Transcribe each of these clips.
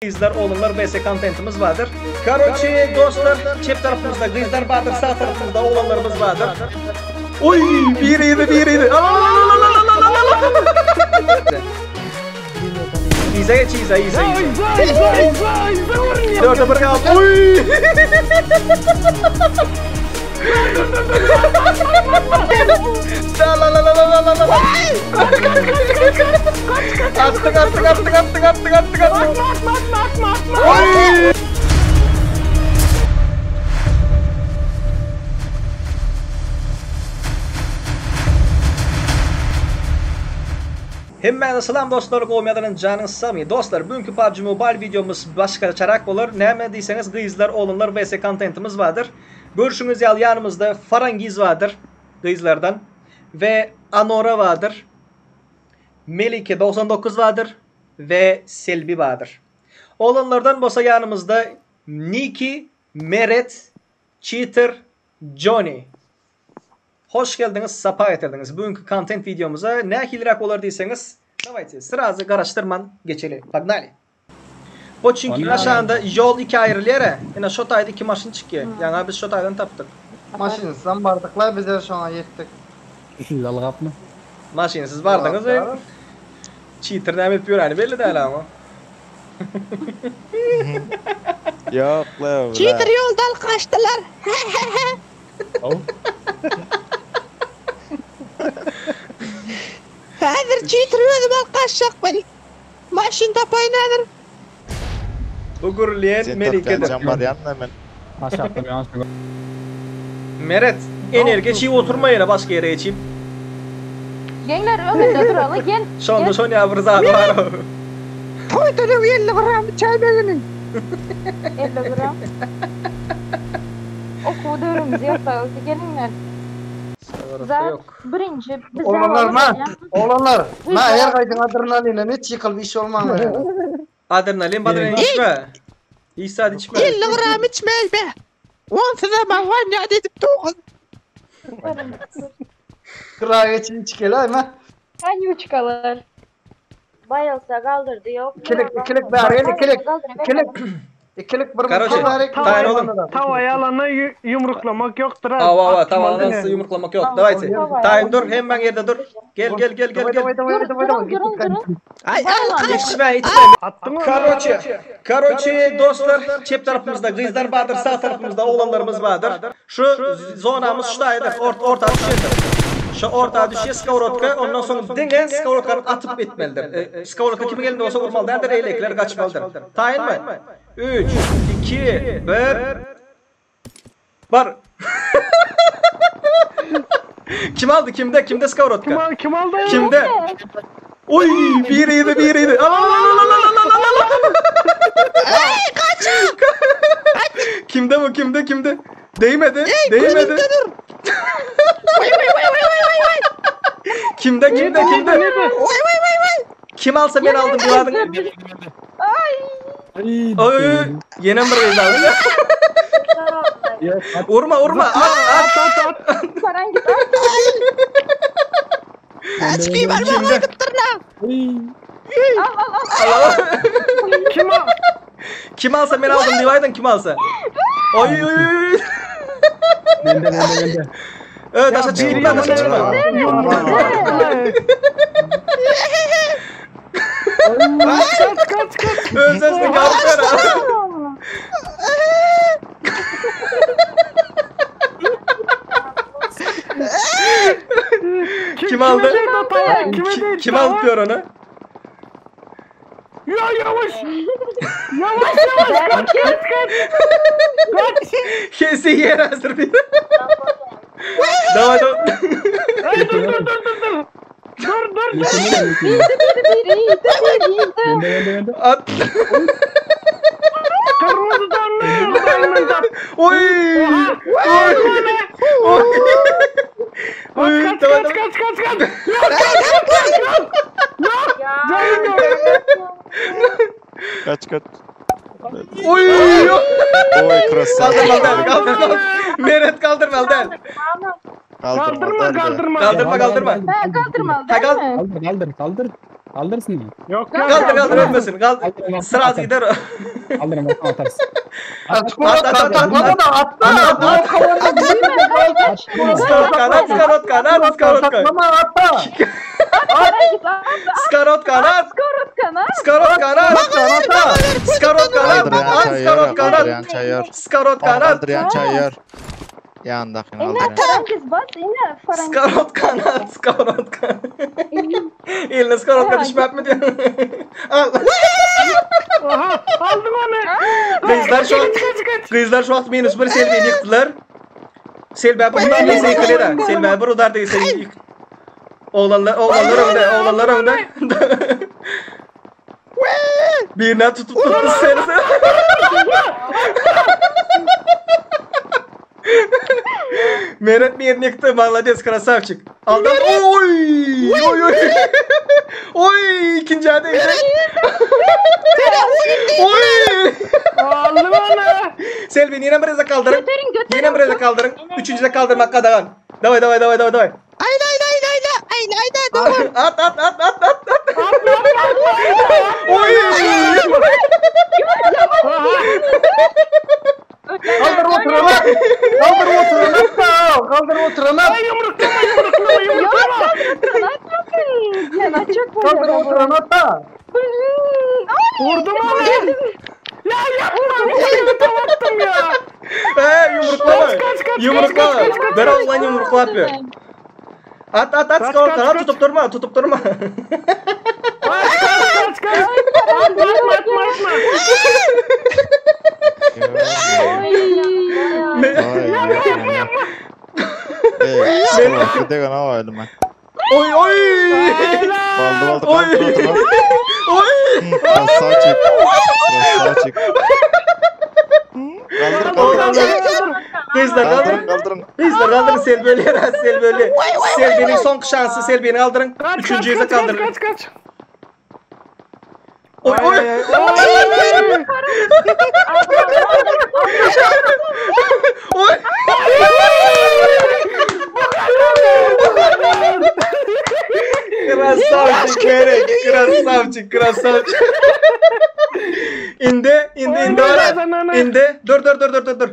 Gyzlar oglanlar vs kontentimiz bardyr. Karoçe dostlar çep tarapymyzda gyzlar bardyr sag tarapymyzda oglanlarymyz bardyr. Oý biriydi biriydi. Iza geç iza iza iza. Dörde bir kaldı. Oy. La la la la la la la la. Attık attık attık attık attık attık attık. Oy. Hemmäňize salam dostlar gowy ýazylan janyňyz sagmy dostlar bu günki PUBG Mobile wideomyz başgaçarak bolar näme diýseňiz gyzlar oglanlar vs kontentimiz bardyr görşüňiz ýaly ýanymyzda Farangiz bardyr gyzlardan we Anora bardyr Melike 99 bardyr we Selbi bardyr oglanlardan bolsa ýanymyzda Niki Meret Cheater Johnny Hoş geldiňiz sapa getirdiňiz bu günki kontent wideomyza nähiliräk bolar diýseňiz dawayte srazy garaşdyrman geçeli pognali. Poçinkiň aşagynda ýol iki aýrylýara ine şo taýda iki maşyn çykýa ýaňa biz şo taýdan tapdyk. Maşynsyzam bardykla bizler şoňa ýetdik. Siz algapmy? Maşynsyz bardyňyz we çitir näme edip ýöreni belli däl ama. Ýok la. Çitir ýolda alyp gaçdylar. Häzir çitir özüm alyp gaçjak men. Maşyn tapaýyn häzir. Bu gürleýän Sen Melikedir. tapýançaň barýan-da men. Aşakda bir ýanşy gör. Meret, energiýa içip oturma ýene başga ýere geçip. Geňler öňünde duraly gel. Şonda şonýa bir zady bar. Toý töleg 50 gram çäýmegini. 50 gram. Okuw döwrümizi ýatlaly geliňler. Sowrasy ýok. Birinji bize Oglanlar ma, oglanlar, ma her gaýdyň adrenalinden hiç ýykylyp iş bolmaň. Adrenalin badrenalin içme. Hiç zat içme. 50 gram içmeli be. Onsuz hem wanýa edip dur. Kırağa geçin içkeli ma. Kanyuçkalar. Bayılsa kaldırdı yok. İkilik, ikilik bäri, gel, ikilik, ikilik. İkilik bir Karoçe, taýyn olun. Tavayı alana yumruklamak yoktur ha. Awa awa Atmalı tawadan ne? yumruklamak ýok. Dawayte. Taýyn dur, hemmäň ýerde dur. Gel gel gel gel gel. Durun durun durun. Ay al kaç. İçme içme. Attın mı? Karoçe, karoçe dostlar, çep tarapymyzda gyzlar bardyr, sag tarapymyzda oglanlarymyz bardyr. Şu zonamyz şu taýdyr, ort orta düşýär. Şu orta düşýär skowrodka, ondan soň diňe skowrodkany atyp etmelidir. E, skowrodka kimiň elinde bolsa urmaly däldir, eýlekiler gaçmalydyr. Taýynmy? 3 2 1 Bar. Kim aldy? Kimde? Kimde skowrodka? Kim, al- kim aldı? ya? Kimde? Oy, biriydi, biriydi. Al, al, al, al, al, al, al, al. Ay kaç. Kimde bu? Kimde? Kimde? Değmedi. Değmedi. Gözümde dur. Vay vay vay vay vay vay. Kimde? Kimde? Kimde? Vay vay vay vay. Kim alsa ben aldım. Bu adın. Ay. Oy, oy, oy. Yine bir kız aldı. Yok at. Vurma, vurma. At, at. At at at. Paran git. Aç ki var Kimde? mı gıttırna. Ay. Al al al. Al, al. Kim al? Kim alsa ben aldım. Divaydın kim alsa. Oy, oy, oy. Mende mende mende. Evet, aşağı çıkma, aşağı çıkma. Yumruk. Kaç kaç kaç. Özesini kaldır. Kim aldı? Kime değdi o tava? Kime Kim, değdi kim tava? aldı diyor onu? Ya yavaş. Yavaş yavaş kaç kaç kaç. Kaç. Kesin yer hazır bir. Davay davay. Ay dur dur dur dur dur. Dur dur dur. Mende Biri biri biri. mende mende. At. Kırmızı donlu diamond up. Oy. Oy. Oy. Oy. Kaç Davay kaç davay. kaç kaç kaç. Yok kaç kaç kaç. Yok. Canım yok. Kaç kaç. Oy. Oy krasavka. Kaldırma del, kaldırma. Meret kaldırma del. Kaldırma Kaldırma kaldırma. Kaldırma kaldırma. Ha kaldırmalı Ha, değil mi? Kaldır kaldır kaldır. Kaldırsın mı? Yok yok. Kaldır kaldır ölmesin. Kaldır. Sırası gider. Kaldırın bakalım atarsın. At at at at. Atla da atla. Skarotka at skarotka at skarotka. Saklama atla. Farangiz at. Skarotka at. Skorotkana. Skarotka at. Skarotka at. Kaldıryan At çayır, skarotka at. kaldıryan çayır. Skarotka at. Kaldıryan çayır. Yanındakini Ine aldıryan. Farangiz bas ine Farangiz. Skarotka at. Skarotka. Eline skarotka düşmep mi diyor? Al. Aha aldım onu. Kızlar şu an Kaç kaç. Kızlar şu an minus bir Selvi'yi yıktılar. Selvi bundan neyse yıkılır ha. Selvi bir udar değil seni yık. Oğlanlar, oğlanlar önde, oğlanlar önde. Birine tutup tuttu seni. Meret bir yerini yıktı. Молодец, красавчик. Aldan. Oy! Oy oy. Oy! İkinci adı. Oy! Aldım onu. Selvi yine bir kaldırın. Götürün götürün. Yine bir kaldırın. Üçüncü de kaldırmak kadagan. Davay davay davay davay davay. Ayda ayda ayda ayda. Ayda ayda. At at at at at at. Oy! Kaldır oturanı. Kaldır oturanı atla. Kaldır oturanı. Ay yumruklama yumruklama yumruklama. Yana çok Kaldır oturanı atla. Vurdum onu. Ya yapma. Bir tane attım ya. He yumruklama. Kaç, kaç, kaç, Yumruklama. kaç, kaç, kaç, Ben kaç. oğlan yumrukla yapıyor. At at at Kaç, skor kaç, at kaç. tutup durma tutup durma. Kaç kaç kaç kaç. Atma atma atma atma. Oy. Oy oy. Baldı baldı Oy. kaldır oturan. Oy. Красавчик. Красавчик. Kaldır kaldır. Kızlar Kaldırın kaldırın. kaldırın. Kızlar kaldırın Selvi Selvi. Selvi'nin son şansı Selvi'ni kaldırın. Kaç kaç Üçüncüyü de kaç kaç kaldırın. kaç kaç. Oy oy. Oy. Красавчик Merek, красавчик, красавчик. İndi, indi, indi ara. İndi. Dur, dur, dur, dur, dur, dur.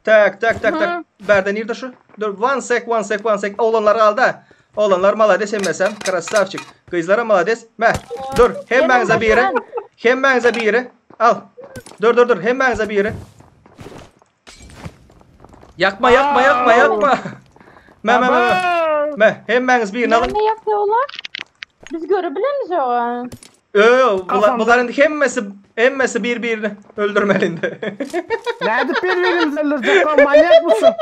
Tak, tak, tak, tak. Berden nerede şu? Dur, one sec, one sec, one sec. Oğlanlar aldı. ha. Oğlanlar malades emmesem. Красавчик. Kızlara malades. Meh. Dur, hemmäňize biri. Hemmäňize biri. Al. Dur, dur, dur. Hemmäňize biri. Yakma, yakma, yakma, yakma. Meh, meh, meh. meh. Meh, hemmäňiz birini alın. Ne yapıyorlar? Biz görebiliriz o. Yo, bunlar, Kafamda. bunların hemmesi hemmesi birbirini öldürmeliydi. Nerede birbirimizi öldürecek lan manyak mısın?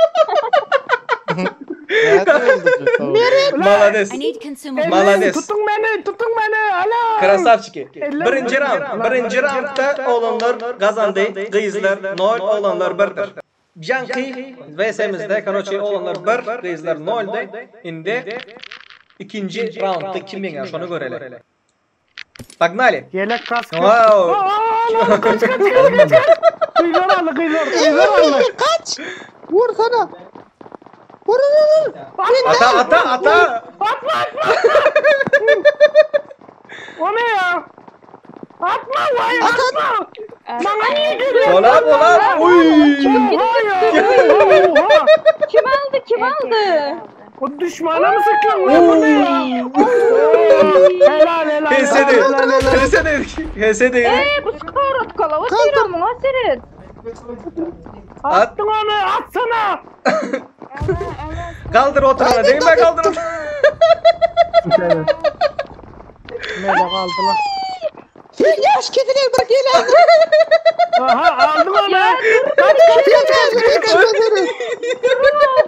Nerede öldürecek oğlum? Malades. I need consumables. Malades. Tutun beni tutun beni. Alo. Krasavçiki. Eller- Birinci round. Birinci roundda olanlar kazandı. Kızlar 0, olanlar 1'dir. Bianchi VS'mizde kanoçi olanlar 1, kızlar 0'dı. Indi ikinci roundda kim yener şonu görelim. Погнали. Yelek kask. Wow. Aa, lan, kaç kaç kaç kaç kaç. Kıyılar aldı kıyılar kıyılar aldı. Kaç. Vur sana. Vur vur vur. Ata ata ata. Atma atma. O ne ya? Atma vay atma. Bana niye geliyor? Ola ola. Uy. Oha ya. Oha. Kim aldı kim aldı? O düşmana mı sıkıyorsun lan bu ne ya? Helal helal. HSD. Helal helal. HS dedik. HS dedik. Ee bu skorotkala. O senin o senin. At. Attın onu atsana. Kaldır oturana değil mi? Kaldır oturana. Melek aldılar. Yaş kediler bırak gel. Aha aldın onu. Kaç kaç kaç kaç kaç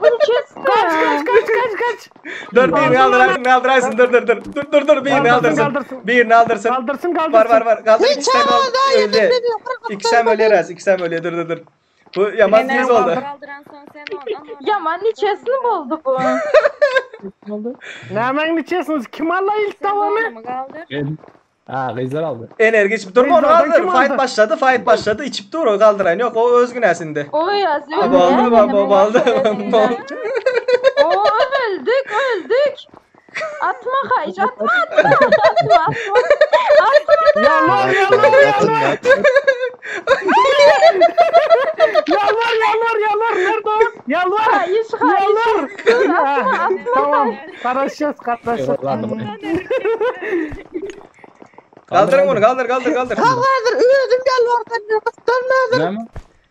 Bunu kesti. kaç kaç kaç kaç kaç. Dur birini kaldır, birini kaldırarsın. Dur dur dur. Dur dur dur birini Kaldırsın, kaldırsın. kaldırsın. Birini kaldırsın. Kaldırsın kaldırsın. Var var var. Kaldır Hiç ikisi de daha kaldı. Öldü. yemin İkisi hem ölüyor az. İkisi hem ölüyor. Dur dur dur. Bu yaman tez oldu. Kaldıran son sen ol ama. Yaman içesini buldu bu. Ne hemen içiyorsunuz? Kim aldı ilk Sen tavanı? mı kaldır? Ben- Ha kızlar aldı. Enerji içip durma onu Kızlardan kaldır. kim Fight aldı? başladı. Fight başladı. İçip dur o kaldıran yok. O özgün esindi. O yazıyor. Abi aldı mı? Abi aldı. Oo öldük öldük. Atma haýyş atma atma atma atma. Atma. Yalvar yalvar Atın yalvar. atın. Yalvar yalvar yalvar. Nerede o? Yalvar. Haýyş haýyş. Yalvar. Dur atma atma. Tamam. Karışacağız karışacağız. Yollardı buraya. Kaldırın bunu kaldır kaldır kaldır. Kaldır özüm ýalbardan gysdanmadyr. Näme? Men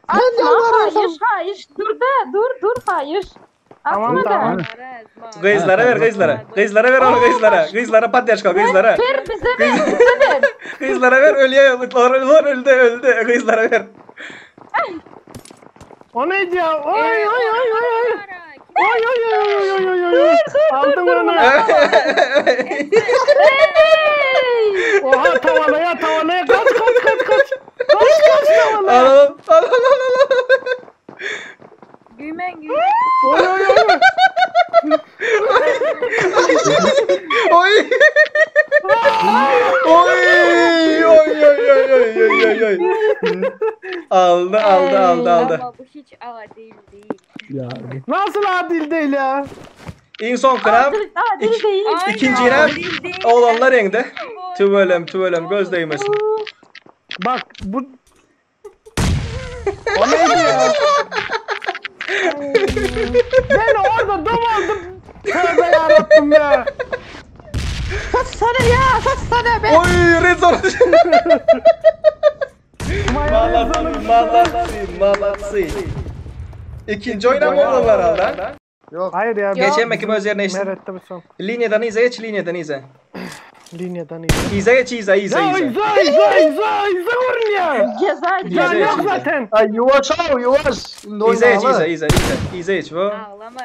Atma ýalbararım. haýyş haýyş. Dur da dur dur haýyş. Tamam, Atma da. tamam. Gyzlara ver gyzlara. Gyzlara ver onu gyzlara. Gyzlara poddeşka gyzlara. Ver bize ver bize ver. Gyzlara ver ölüyor. Onlar öldü öldü. Gyzlara ver. O neydi ya? Oy oy oy oy oy. Oy oy oy oy oy oy oy. Aldım onu. Hey! Oha tavalaya tavalaya kaç kaç kaç kaç. Kaç kaç tavalaya. Al al al al al al. Gümen gümen. Oy oy oy. Oy. Oy oy oy oy oy oy oy oy. Aldı aldı aldı aldı. Ama bu hiç adil değil. Ya. Nasıl adil değil ya? En son kram. Adil, adil değil. Aynen, İkinci inem adil değil. oğlanlar yendi. Tüvelem tüvelem göz değmesin. Bak bu... O neydi ya? Ben orada dom aldım. Tövbe yarabbim ya. Satsana ya satsana be. Oy red zone. Malatsın malatsın malatsın. İkinci oynam oğlanlar aldı. ha. Yok. Hayır ya. Geçen mekim öz yerine işte. Meret'te bir son. Linyadan ize geç linyadan ize. Linyadan iyi. İze geç ize ize Ya ize. iza iza iza iza vurun ya. Ceza Ceza Ya ceza. yok zaten. Ay yuvaş al yuvaş. Şimdi İze geç oynamalı. ize ize ize. İze geç bu. Ağlama.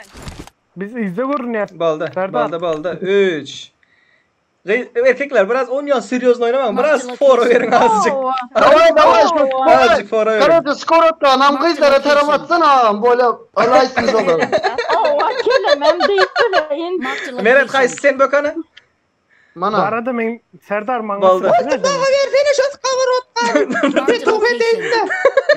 Biz izle vurun ya. Baldı Serdar. baldı baldı. 3. Erkekler biraz oynayan seriozno oynamam. Biraz fora verin azıcık. Oo. Davay davay. Azıcık fora verin. Karate skor atla anam kızlara taraf atsana. Böyle alaysınız olur. Oo, kelemem değil söyleyin. Meret kaysı sen bökanı. Bu Mana. arada ben Serdar Baldı. mangası. Bana versene şu kabarotları. Bir tuğbe değil de.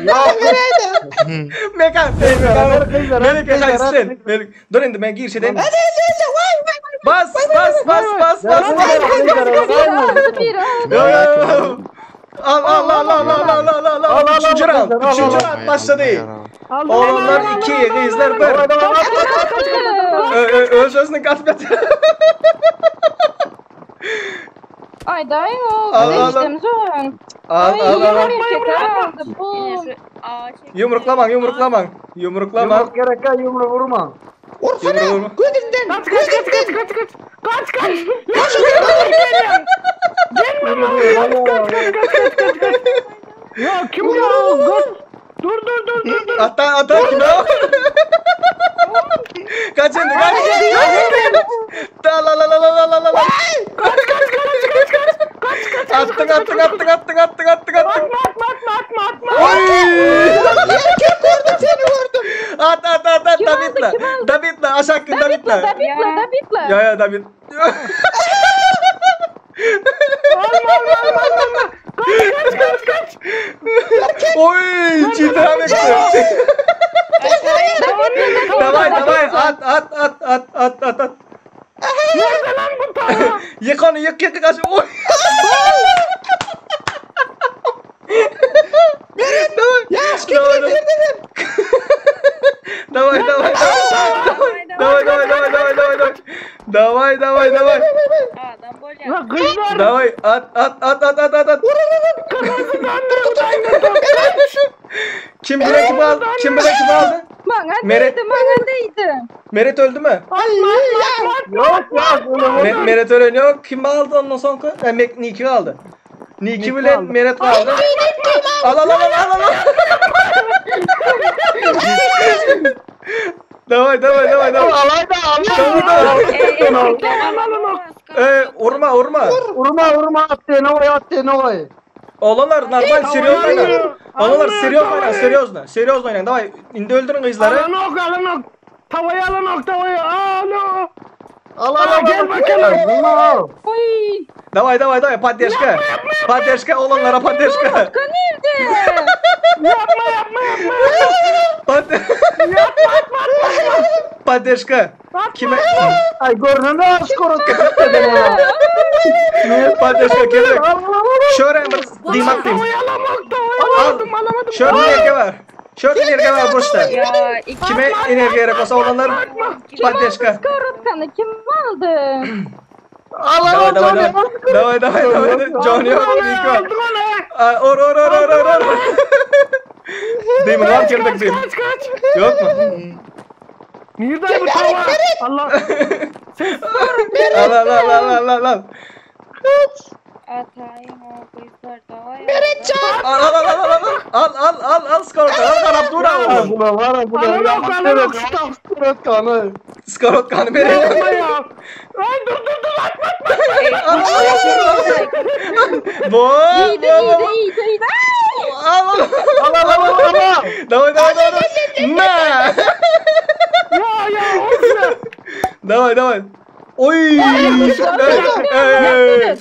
Ya Vereydi. Mekan. Kızlara, kızlara, Melike kızlara. kaysı sen. Melik. Dur indi ben girişeden. Hadi hadi hadi. Vay vay. Bas bas bas bas bas. Bir aldı bir aldı. Yo, yo, yo. Al al al al al al al al al. Al, al, Üçüncü al, round. al, al, Üçüncü al. round başladı. Aldım, Oğlanlar aldım, 2, aldım, kızlar aldım, 1. Davay davay at at at. Öz özünü katmet. Ay dayı o. Al, al, al. Değiştim zor. Al Ay al al. al. erkekler aldı bu. Yine şu ağaç. Yumruklaman yumruklaman. Yumruklaman. Yumruk gerek ha yumruğu vurma. Ursana. Yumruğu vurma. Gözünden. Kaç kaç kaç kaç kaç kaç. Kaç kaç. Ya kim ya? Dur dur dur dur dur. dur. Hatta hatta kim o? Kaç indi kaç. Ta la la la la la la la. Kaç kaç kaç kaç kaç. Kaç kaç. Attın attın attın attın attın attın attın. Atma atma atma atma atma. Oy! Erkek gördüm seni gördüm. At at at at Kim aldı, David'la. kim aldı? David'la aşağı David'la David'la. David'la David'la. Ya ya David. Alma alma alma alma. Kaç kaç kaç kaç. Oy! Cidden etti. Davay davay at at at at at at at. Nerede lan bu tava? Yık onu yık yık kaç. Oy! Davay. Ya aşkım Davay, davay. dedim. Davay davay davay. Davay davay davay davay davay. Davay davay davay. Adam gol yaptı. Lan kızlar. Davay at at at at at at at. Kırmızı döndü. Kim bile kim aldı? Kim bile kim aldı? Bana Meret- değdi bana değdi. Meret öldü mü? Ay ya. Yok yok. Me- Meret ölen yok. Kim aldı ondan sonra? Ha, Mek Niki aldı. Niki Niki bile aldı. Meret aldı. Al al al al al al. Davay davay davay davay. Alay da Davay alay. davay. Alın o. Ee, vurma vurma. Vurma vurma at seni oraya at seni oraya. Oğlanlar normal seriöz oynayın. Oğlanlar Alın, seriöz alın. oynayın seriöz Seriöz oynayın. Davay indi öldürün kızları. Alın ok alın ok. Tavayı alın ok tavayı. Alo. Al al al. Gel bakalım. Vurma al. Oy. Davay davay davay podдержка. Podдержка oğlanlara podдержка. Nerede? Yapma yapma yapma. Pod- Yapma yapma yapma. Poddeşka. Kime? Ay görünür skorotka. Poddeşka gerek. Şöyle bir dimak diyeyim. Tavayı alamak tavayı alamadım alamadım. Şöyle enerji var. Şöyle enerji var boşta. Ya iki Kime enerji gerek olsa olanlar poddeşka. Skorodkanı kim aldı? Давай, давай, давай. Давай, давай, давай. Johnny yok, Niko. Aldım onu. Aa, Or, or, or, or, or, or. Değil mi? Var girdik değil. Kaç kaç. Yok mu? Nerede bu tava? Allah. Al, al, al, al, al, al, al. atayım o kızlar davay. Al, al, al, al, al, al. Al, al, al, al, skorotkanı. Al, karap dur al. Buna var buna. Alamak alamak şu tav. Skorotkanı. Skorotkanı verin. Yapma ya. Ay dur dur dur atma atma. Al, al, al, al. Bo, İyiydi bo, bo, bo. iyiydi iyiydi iyiydi. Al, al. Al al al al al. Давай, давай, давай. давай. На. Ya ya of ya. Давай, давай. Oy. Ey. Yanlış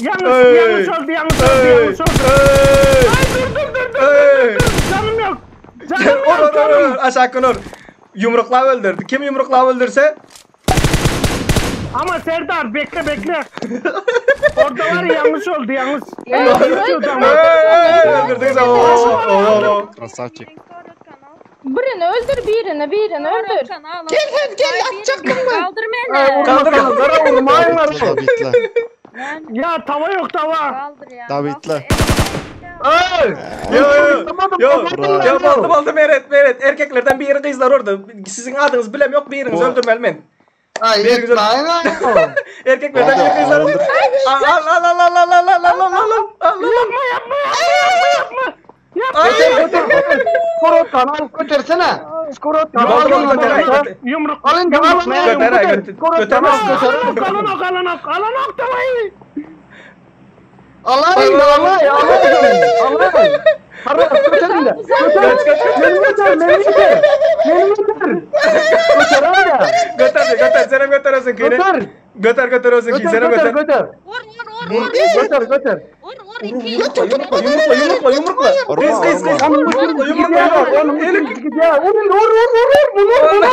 yanlış oldu yanlış oldu yanlış oldu. Ey. Ay dur dur dur dur. Ey. Canım yok. Canım Or, yok or, or, canım. or. Aşağı konur. Yumrukla öldürdü. Kim yumrukla öldürse Ama Serdar bekle bekle. Orada var ya yanlış oldu yanlış. Yanlış ama. Ey, ey, öldürdünüz. Oo, oo, oo. Красавчик. Birini öldür birini birini öldür. Gel sen, gel, atacaktın mı? Kaldır beni. Kaldır. Kara vurmayın var. Davitle. Ya tava yok tava. Kaldır ya. Davitle. Ay. Yo yo yo. Bravo. Yo boldy boldy Meret Meret. Erkeklerden biri gyzlar orada. Siziň adyňyz bilem yok biriniz Bu- öldürmeli men. Ay Bir güzel- etmeyin ay. Erkeklerden biri gyzlar orada. Al al al al al al al al al al al al. Yapma yapma yapma yapma. Yapma. Ay. Skorotkanı al götürsene. Skorotkanı Al, al. al, götür, al, götür. Yumruk. Alın da alın. Götür, Alın götür. Skorotkanı al Götürmezsin. götür. Alın alın alın alın alın tavayı. Alayım alay alay alay. Para götürün de. Kaç kaç kaç. Beni götür beni götür. Beni götür. Götür hadi. Götür götür senem götür özün kini. Götür. Götür götür özün kini Götür senem götür götür. götür. Götür götür. Yumrukla yumrukla yumrukla yumrukla yumrukla. Kız kız kız. Yumrukla yumrukla yumrukla. Elim. Ya vur vur vur vur vur vur. Ey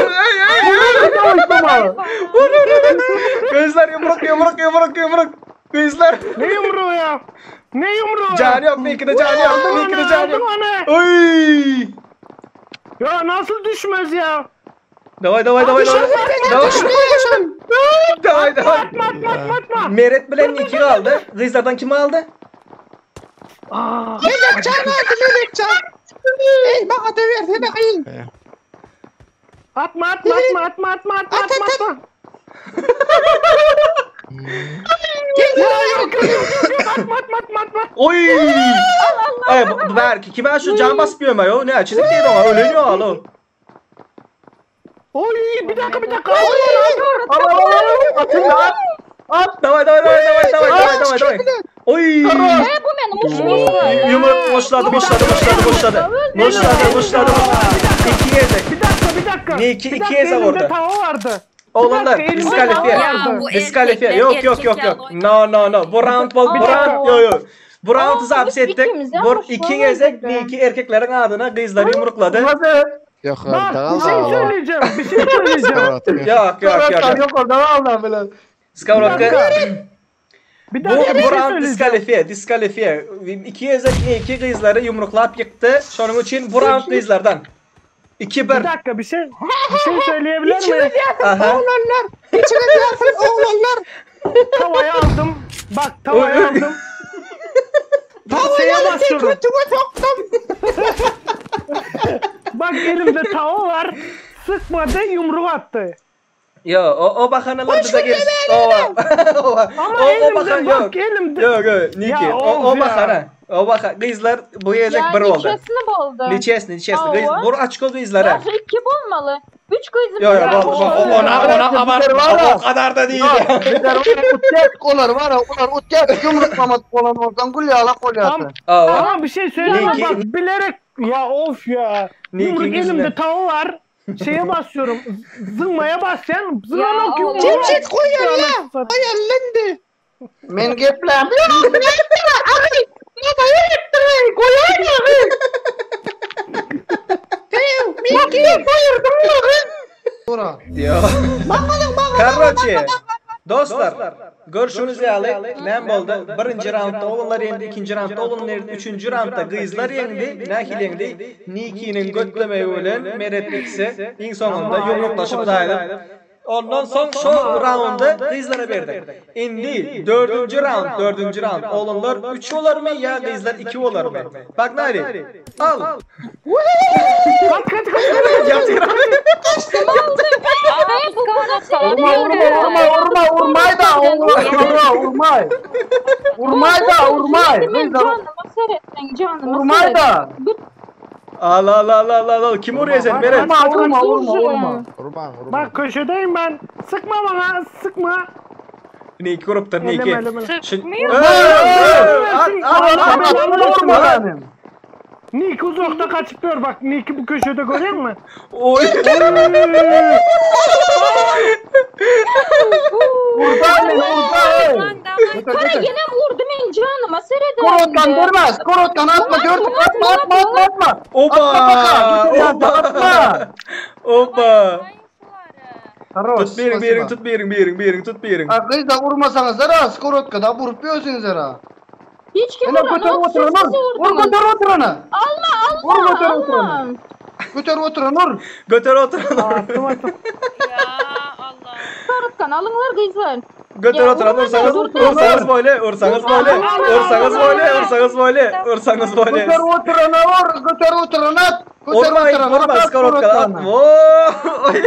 ey ey. Vur vur vur. Kızlar yumruk yumruk yumruk yumruk. Kızlar. Ne yumruğu ya? Ne yumruğu? Canı yok bir iki de canı yok. Bir iki de canı yok. Aldım onu. Oy. Ya nasıl düşmez ya? Davay davay davay davay. Davay. Davay davay. Atma atma atma atma. Meret bilen iki aldı. Kızlardan kimi aldı? Aa, Melekcan aldı Melekcan. Ey bana da versene kıyın. atma atma atma atma atma atma At, atma at, at. atma. Gel Ya yok yok yok yok atma atma atma atma. Oy. Ay bu bu belki kime şu can basmıyor mu yo? Ne çizik değil ama öleniyor alo. Oy bir dakika bir dakika. Aldım onu, aldım. Al al al al. Atın da at. Davay davay davay davay davay davay davay davay. Oy. E bu benim uçmuş. Yumruk boşladı boşladı boşladı boşladı. Boşladı boşladı. İki gezek. Bir dakika bir dakika. Ne, iki- Bir iki dakika, eze elimde vurdu. tava vardı. Oğlanlar Bir dakika, elimde diskalifiye. tava vardı. Ya bu Diskalifiye. erkekler Yok yok yok erkek yok. ya, No no no. Bu round bu Bir round yo yo. Bu roundu Aa, zapt ettik. ikimiz Bu yapmış, iki vallahi gezek billahi. bir iki erkeklerin adına kızlar yumrukladı. Hadi. Yok Bak dağıl bir şey dağıl. söyleyeceğim. Bir şey söyleyeceğim. Yok yok yok. Skorotkan yok orada al böyle. Skavrotka. Bir Bu, dakika bir bu şey round söyleyeceğim. diskalifiye, diskalifiye. İki ezek ne iki kızları yumruklap yıktı. Şunun için bu round kızlardan. 2-1. Bir dakika bir şey bir şey söyleyebilir miyim? İçiniz yatsın Aha. oğlanlar. İçiniz yatsın oğlanlar. Tavayı aldım. Bak tavayı Oy. aldım. Tavayı Şeye alın sen basıyorum. götüme soktum. Bak elimde tava var. Sıkmadı yumruk attı. Yo o, o bakanalar bize gel. O, o, Ama o, o elimde bakan bak yok. elimde. Yok yok Niki. Ya O, o of ya. bakana. O bakan. Kızlar bu gezek Ya bir oldu. nechesini boldu. Niçesini niçesini. Kız, Aa, bu açık oldu kızlara. Daşa iki bolmalı. Üç kızım. Yok yok bak bak ona ona abartma. O kadar da değil. Bir der var ya utket olar var ya olar utket yumruklamadık olan olsan gül yağla kol yağsı. Aa, Ama bir şey söyleyeyim mi? Niki- Bak bilerek ya of ya. Niki'nin Yumruk yüzüne. elimde tava var. Şeye basıyorum. Zıngmaya basyan. Zıngma Ya yok yumruğu. Cemşit koyar ya. Anasını satayım. Koyar lan de. Men geplem. Miki. dura. Ýok. Karoçe. Dostlar, görşüňiz ýaly, näme boldy? Birinji raundda oglanlar ýeňdi, ikinji raundda oglanlar ýeňdi, üçünji raundda gyzlar ýeňdi. Nähili ýeňdi? Nikiniň götlemegi bilen Meret ikisi iň soňunda ýumruklaşyp daýynyp, ondan soň şo raundy gyzlara berdik. Indi dördünji raund, dördünji raund. Oglanlar üç bolarmy ýa gyzlar iki bolarmy? Pagnali! Al! Kaç kaç kaç. Ýatyr. Urma urma urma urma urmay da urma urmay. Urmay da urmay. Men janyma seretmeň, janyma Urmay seret. da. Al al al al al al. Kim urýar seni Meret? Urma urma urma urma. Urmaň urmaň. Bak köşedeyim ben. Sıkma bana sıkma. Niki urupdyr Eleme Niki. eleme. Şun- At at at at. Urma benim. Nick uzakta kaçıp dur bak. Nick'i bu köşede görüyor musun? Oý. Urmay beni urmay. Kara ýene vurdu men janyma seret. Korotkan vermez. Korotkan atma gördük atma atma atma atma. Oba! Atma Oba! atma. Oba! Karoş. Tut birin birin tut birin birin birin tut birin. Kız da vurmasanız ara skorotka da vurup yiyorsunuz ara. Hiç kim Ene vuran götür yok, oturan siz vur. Vur vurdunuz. götür oturanı. Alma Vur alma götür alma. oturanı. Götür oturan vur. Götür oturan. Attım attım. Ya Allah. Korotkan alınlar gyzlar. Götür Ya, oturan vurma, ursanız dur, dur. ursanız böyle ursanız böyle ursanız böyle ursanız böyle ursanız böyle. Götür oturanı vur. Götür oturanı at. Götür Urma oturanı vurma at. skorotka at. Skorotkanı. Oy.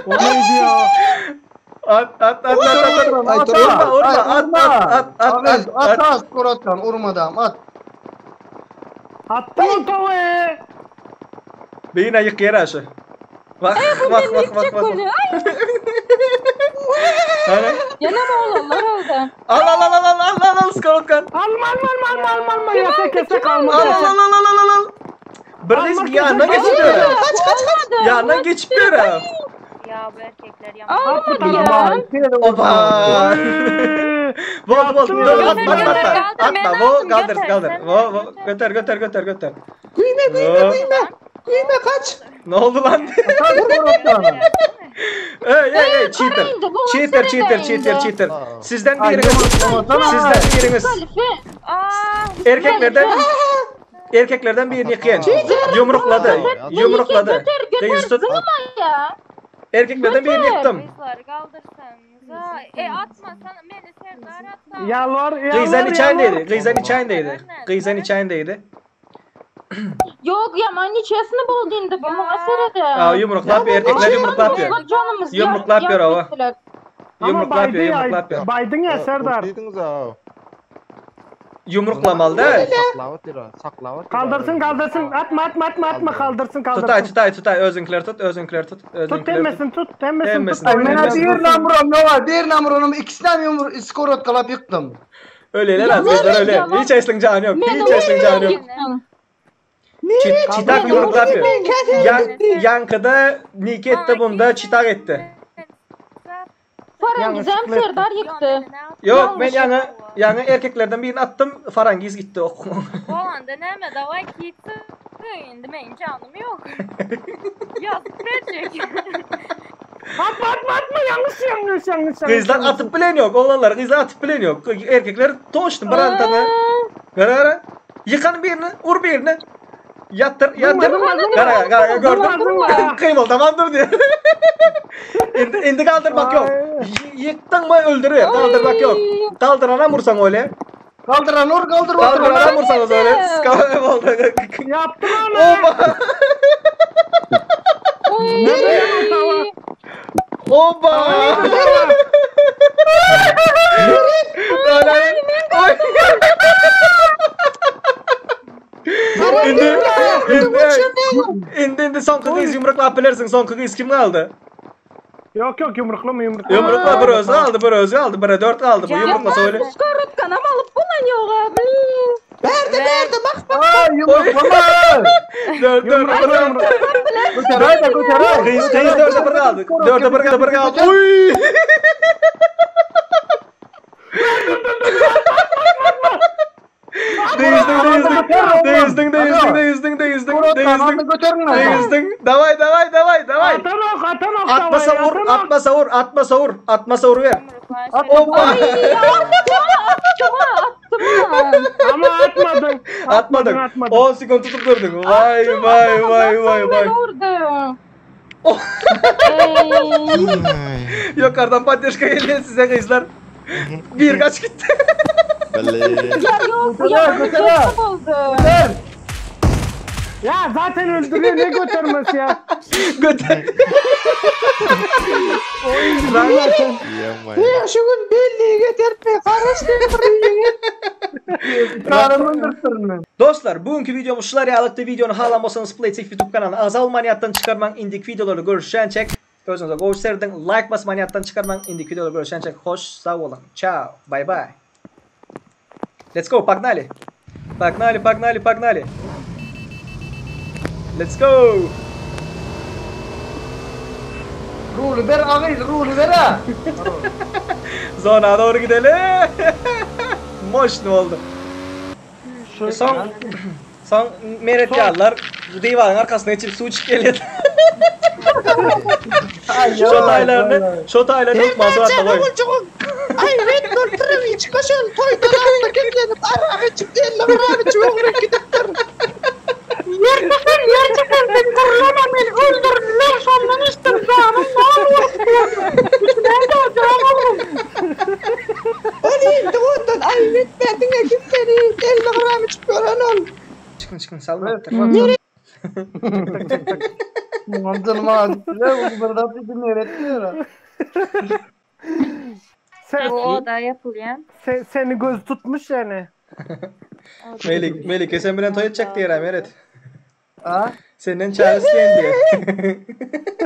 O neydi ya? At at at at at. Oturanı Ay, at, dur, Vurma at. vurma Ay, at vurma. at at Abi, at at at. at skorotkan vurmadan at. Attım o tavayı. Beyin ayık yere aşı. Bak bak bak bak bak. Ay Hani? ýene oğlanlar aldı. Al al al al al al al skorotkan. Alma alma alma alma alma alma. Yasak yasak alma. Al al al al al al al. Bir Almak kız yanına yasak. geçip ýöre. Kaç kaç kaç. Yanına geçip ýöre. Ya bu erkekler yaman. Almadı ya. Oba. Bol bol. Yaptım Dur ya. atma atma Götür, atma. kaldır, ben Atma. Bo aldım, kaldır götür, kaldır. sen Bo de bo götür götür götür götür. Güýme güýme Oo. güýme. Güýme kaç. Ne oldu lan? At skorotkanı. Ey ey ey cheater. Indi, bu Cheater sene cheater de cheater indi. cheater. Sizden Ay, biriniz yumurtlamasana. sizden biriniz Kalife. Aa, erkeklerden erkeklerden birini yıkayan. Yumrukladı. Yumrukladı. Götür götür Kız tut. zyňma ya. Erkeklerden birini yıktım. Kızları kaldırsanıza. E atma sana beni Serdar atsa. Yalvar yalvar. Kızan yalvar. içindeydi. Kızan içindeydi. Kızan içindeydi. Yok ya man içesini boldy indi bu muňa serede. Aa yumruklap erkekler yumruklap ýör. Canımız Yumruklap ýör awa. Ama Yumruklap baydı ýör, ya. yumruklap ýör. Baydın ya Serdar. Urduydunuz ha. Yumruklamaly da. Saklavat ýör, saklavat. Kaldırsın kaldırsın. Atma atma atma atma kaldırsın Tutay kaldırsın. tutay tutay özüňkiler tut, özüňkiler tut, Tut özüňkiler tut. temmesin tut temmesin Temmesin. tut. Ay men Temmesin. bir namurum ne var? Bir namurum ikisinden yumur skorotkalap yıktım. Öyle lan kızlar öyle. yalan. Hiç esliň jany yok. Men Hiç esliň jany yok. ýykdym. Çitak yumruklap ýör. Kase Yan, yankıda Niki etti bunda çitak etti. Farangizem Serdar ýykdy. Yok ben Yanlış. yani yani erkeklerden birini attım Farangiz gitti. Oh. Bolanda näme davay kitsin. Indi men canım yok. Yazık verecek. Atma atma atma yanlış yanlış yanlış. yanlış. Kızlar atıp bilen yok. Oğlanlar kızlar atıp bilen yok. Erkekler toştu bir tane. Gara gara. Yıkan birini, vur birini. Yattır, yattır. Durma, durma, Gara gara gördüm. Durma, durma. Kıymıl tamamdır diye. indi, indi kaldırmak yok. Y- yıktın mı öldürüyor. Kaldırmak yok. Kaldırana vursan öyle. Kaldıran vur kaldır Kaldırana oturanı. vursanız öyle. Skavay oldu. Yaptım onu. Oba. Oy. Oba. Öyle. Oy. İndi, indi, indi, indi son kız yumruklap bilirsin. Son kız kim aldı? Yok yok yumruklama yumruklama. Yumrukla bir özü aldı, bir özü aldı, bir dört aldı. Bu yumrukla söyle. Skorotkanam alyp bulan ýok abi. Berdi berdi bak bak. Ay yumruklama. Dört, dört, Yumrukla bir yumrukla. Götür haydi götür haydi. Kız, kız dörde bir aldı. Dörde bir aldı, bir aldı. Uy! Değizdin, değizdin, değizdin, değizdin, değizdin, değizdin, Kanalını götürün. Degizdiň. Daway daway daway daway. Atanok atanok Atmasa davay, vur, atanok. atmasa vur, atmasa vur, atmasa vur ver. Hoppa. Atma atma. Ama atmadın. Atmadın. Atmadın. 10 sekund tutup durdun. Vay vay vay vay vay. Ben vurdum. Oh. Ey. Yukarıdan поддержка geldi size kızlar. Bir kaç gitti. Belli. Ya yok Götür, ya götür. çok oldu. Ya zaten öldürüyor ne götürmesi ya. Götür. Yaman. Ya şu gün belli getirtme. Karıştırma. Karımın dırtırını. Dostlar bugünkü videomuz şular yağlıktı. Videonu halanmasanız Playtech YouTube kanalına azal maniyattan çıkarman indik videoları görüşen çek. Özünüze gösterdin. Like bas maniyattan çıkarman indik videoları görüşen çek. Hoş sağ olun. Ciao. Bye bye. Let's go. Погнали. Погнали, погнали, погнали. Let's go. Rulü ver ağayız, rulü ver ha. Zona doğru gidelim. Moş ne oldu? Son son meret yağlar divanın arkasına geçip su içip geliyordu. Şot aylarını, şot aylarını tutmaz var Sen koy. oğulcuğum. Ay Red Bull Primi çıkaşın toydan aldı gitlenip arağı çıktı elle beraber çoğunu gidiptir. Yer çıkar yer çıkar ben kurulamam beni öldürdüler sondan istim canım ne olur. Nerede o canım? O değil de ondan ay Red verdin git beni elle beraber çıkıyor ol. Çıkın çıkın salma. Amcanım ağzı. Bu burada bir dinler Sen, O da yapılıyor. sen, seni göz tutmuş yani. Melik, Melik sen bilen toy edecek diye Meret. Ha? Senden çağrı isteyen diye.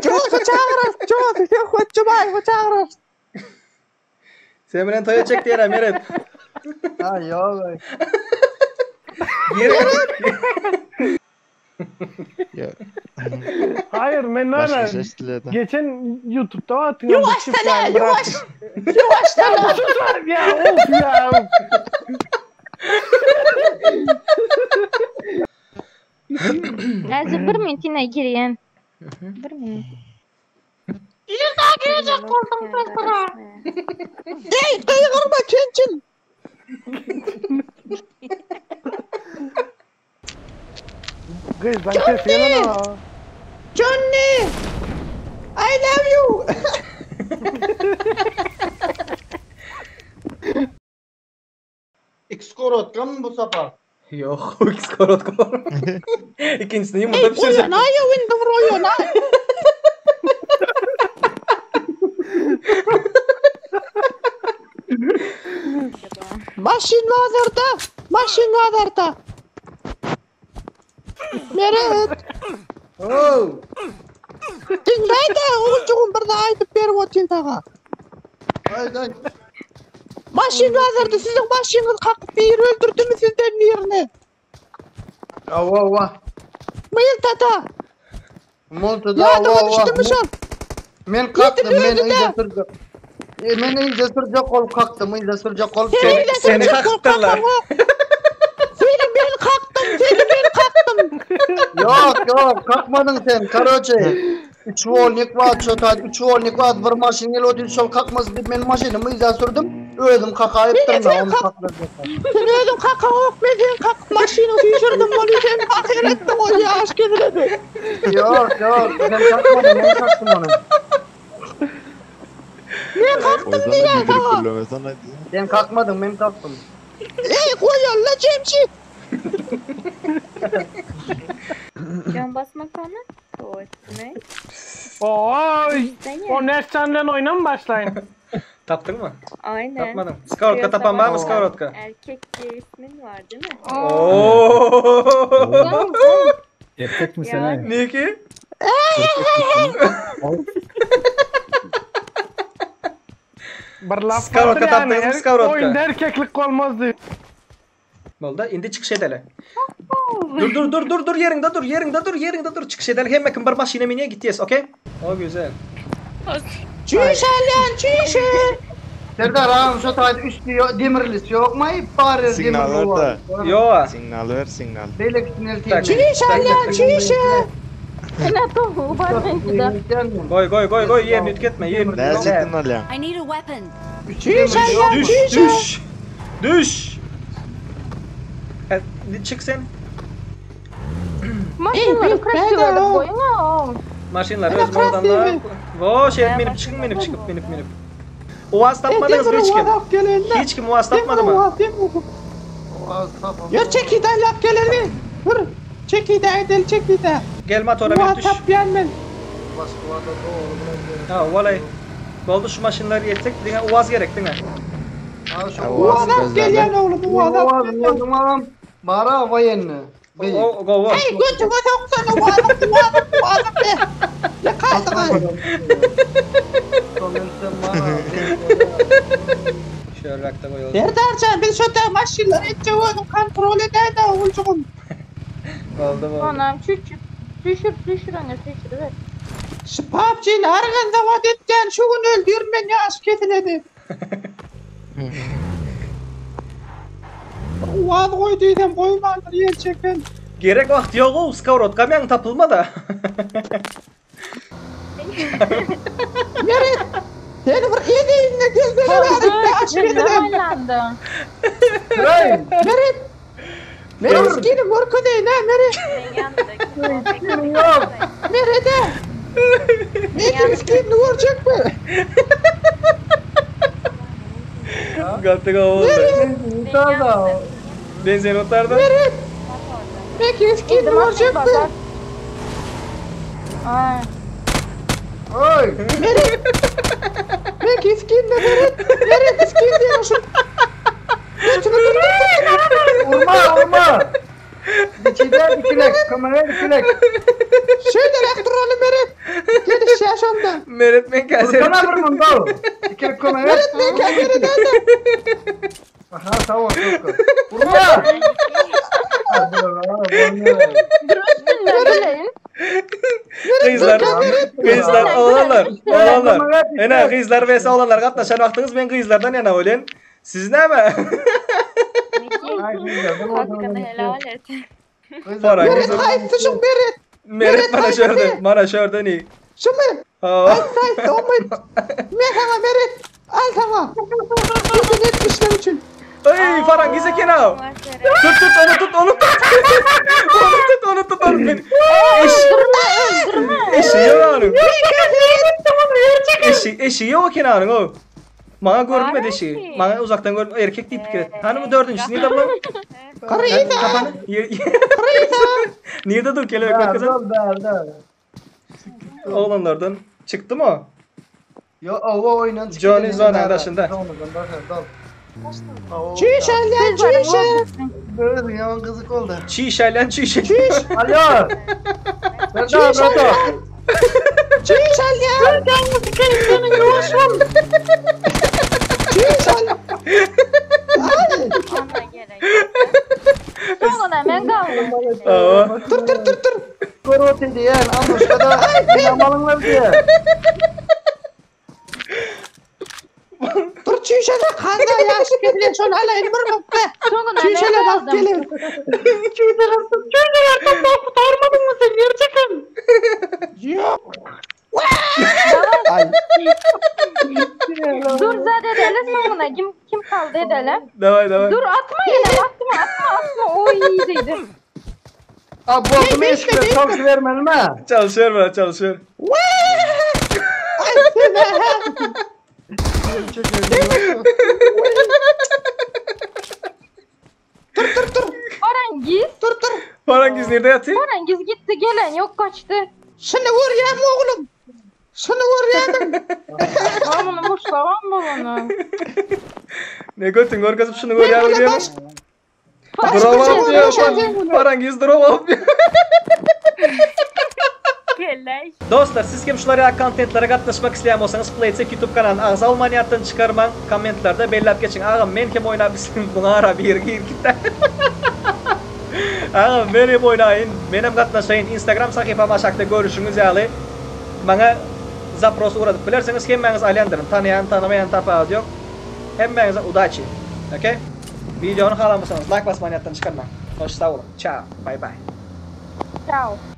Çoğusu çağırır çoğusu çoğusu bay çağırır. Sen bilen toy edecek diye Meret. Ha yok. Gir. Ya. Hayır ben Başka öyle. ses diledi. Geçen YouTube'da atıyor. Yavaş hele yavaş. Yavaş hele. Sus ya of ya. Neyse bir minut yine gireyim. Bir minut. girecek oldum ben sana. Hey kıyırma kençin. Kız lan kesiyor lan o. Johnny. I love you. X korotka mı bu sefer? Yok, X korot kor. İkincisini yumurta Hey pişirecek. oyun ay window oyun ay. Maşin vardı. Maşin vardı. Meret. Oo. Dinle de oğulcuğum bir de aytıp berip otayım sana. Ay ay. Maşin vardı sizin maşiniz kalkıp bir öldürdü mü sizden birini? Ava ava. Mıyıl tata. Multuda Yadıma ava ava. düştü mü şol? Men kalktım, Yedim men öldü de. iyice sürce. E, men iyice sürce kol kalktım, iyice sürce kol. Seni Seni- bile seni sürücü kol kalktırlar. kalkan o. Seni ben kalktım, seni ben kalktım. Yok yok, kalkmadın sen, karoçe. Üç volnik var, çota, üç volnik var, bir maşin gel ödül şol kalkmaz deyip men maşinimi iyice sürdüm. Öldüm kakayıp Yine durma, sen onu kalk- kalktırdım. Sen öldün kalkan ok, ben seni kalkıp maşini düşürdüm onu sen ahirettin o ya aşk ediledi. Yok yok, sen kalkmadın, ben kalktım onu. Ben O kalktım yüzden diye de güldürüp sana. güllemesen hadi. Sen kalkmadın, ben kalktım. Ey koy yolla Cemşit. Can basmak ona. O ne? Oo, Sen o Nescan'la oyuna mı başlayın? Taptın mı? Aynen. Tapmadım. Skavrotka tapan var mı skavrotka? Erkek diye ismin var değil mi? Oo. Erkek misin Ya. ha? Niye ki? Bir laf Skavrotka vardır yani. taptınız mı Er- skavrotka? Oyunda erkeklik olmaz diyor. Oldu. İndi çıkış edeli. Dur dur dur dur dur yerinde dur yerinde dur yerinde dur çıkış edeli. Hem yakın bir maşine miniye gideceğiz okey? O güzel. Çüş Alyan çüş. Serdar agam şo taýda üsti demirlisi ýokmy? Bar Signal demirli ber-de. bar. Ýok. Signal ber, signal. Beýlekisini elteyim. Tak. Çiş alýan çiş. Ene tohugy bar meňkide. Goý goý goý goý ýerini üýtgetme ýerini. Näçe cidden alýaň? I need a weapon. Çiş alýan Düş çiş. düş. Düş. E, Çık sen. Maşynlary Ey, krasiw bäde edip o. goýuň o. Maşynlar Ene öz moldanlar. krasiwy. Wo şey minip çıkın minip çıkıp minip minip. Uaz tapmadınız mı hiç kim? Hiç kim uaz tapmadı mı? Ýör çekide aýlap geleli. Dur. Çekide edel çekide. Gel motora binip Uaz düş. tapýan men. Ha valay. Boldy şu maşynlar ýetsek diňe uaz gerek diňe. Uaz alyp gelýän oglum uaz alyp gelýän. Bara waýenni. O gowy. Hey götüňe soksana uaz uaz uaz be. Ne kaldyň? Şöyle goýalım. Serdarjan biz şo maşynlary etjek özüň kontrol edäýdä ogulcugum. Boldy boldy. Onam çüçüp düşür düşür onu düşürüver. Şu PUBG'ni argan zawat etýän şu gün öldürmen ýaş kesiledi. Uaz goý diýsem goýmandyr ýel çeken. Gerek wagt ýok o skowrodka meň tapylma da. Meret! Seni bir edeýinle gezmeli ýaş kesilem. Aylandı. Meret! Meret skini görkezeýin ha Meret. Merede! Meret skinini görjek mi? Gaty gowy boldy. Benzin otardy. Meret! Meret skinini görjek mi? Ay. Oy! Meret! Meret skinini Meret! Meret skin diýen şu. Götünü dur dur Urma urma! Dikide dikilek, kamera dikilek. Şeýle duraly Meret. Geliş ýa şonda. Meret men käse. Ursana bir mundal. Dikilek kamera. Meret men käseri däde. Aha sağ ol. Urma! Dur üstünden bileyin. Gyzlar, gyzlar olanlar, olanlar. Ene gyzlar vs olanlar gatnaşan wagtyňyz men gyzlardan ýana bolýan. Siz näme? Hakkını helal et. Para Meret haýsy şu Meret? Meret bana şörde, bana şörde ni. Şu mu? Ha. Haýsy haýsy olmaý. Men sana Meret. Al sana. Bütün etmişler üçün. Ey Farangiz eken ha. Tut tut onu tut onu tut. onu tut onu tut onu tut. Eş, eşi yok onun. Eşi, eşi yok kenarın o. Bana görünmedi eşi. Bana uzaktan görün erkek deyip fikir et. Hani bu dördüncüsü nerede bu? Kırıydı. Kafanı. Nerede dur kelebek kızım? Oğlanlardan çıktı mı? Yo ova oynan. Johnny Zona'nın daşında. Çiş alyan çiş. Böyle yaman kızık oldu. Çiğ şaylan çiğ şay. Alo. Serdar Çiş Rato. alyan. Çiş alyan. Çiş alyan. Ay. Ona gerek. yok. Sonra ben kaldım. Aa. Dur dur dur dur. Korot diyen Anuşka'da yamalınlar diye. Dur çiş alyan. Kanda yaş kesilen şonu alayım bir nokta. Sonra Çiş ben alyan bak kaldım. gelin. Kurtarmadın mı sen gerçekten? Yok. Ay. Dur zat edeli sonuna kim kim kaldı edeli. Davay davay. Dur atma yine atma atma atma. O iyiydi. Abi bu adamı eşkıya tavsiye vermedim ha. Çalışıyor bana çalışıyor. Ay sen ha. Farangiz. Dur dur. Farangiz nerede yatıyor? Farangiz gitti gelen yok kaçtı. Şunu vur ya oğlum. Şunu vur ya. Ben bunu boşlamam mı bunu? Ne götün gör kızım şunu gör ya. Böyle diyor. baş. Drop Başka up bir diyor. şey yok. Farangiz drop up diyor. Kelleş. Dostlar siz kim şulara kontentlere gatnaşmak isteyen bolsanız Playtech YouTube kanalyny agza olmanyatdan çıkarman kommentlerde belläp geçin. Agam men kim oynap bilsin buna ara bir gir gitdi. Agam men hem oýnaýyn, men hem gatnaşaýyn. Instagram sahypam aşakda görüşüňiz ýaly. Bana zaprosu uğradyp bilersiniz hemmäňiz alýandyryn. Tanaýan, tanamaýan tapawut ýok. Hemmäňize udaçi. Okey? Videony halanmasaňyz like basmany ýatdan çykarmaň. Hoş sag boluň. Çao. Bye bye. Ciao.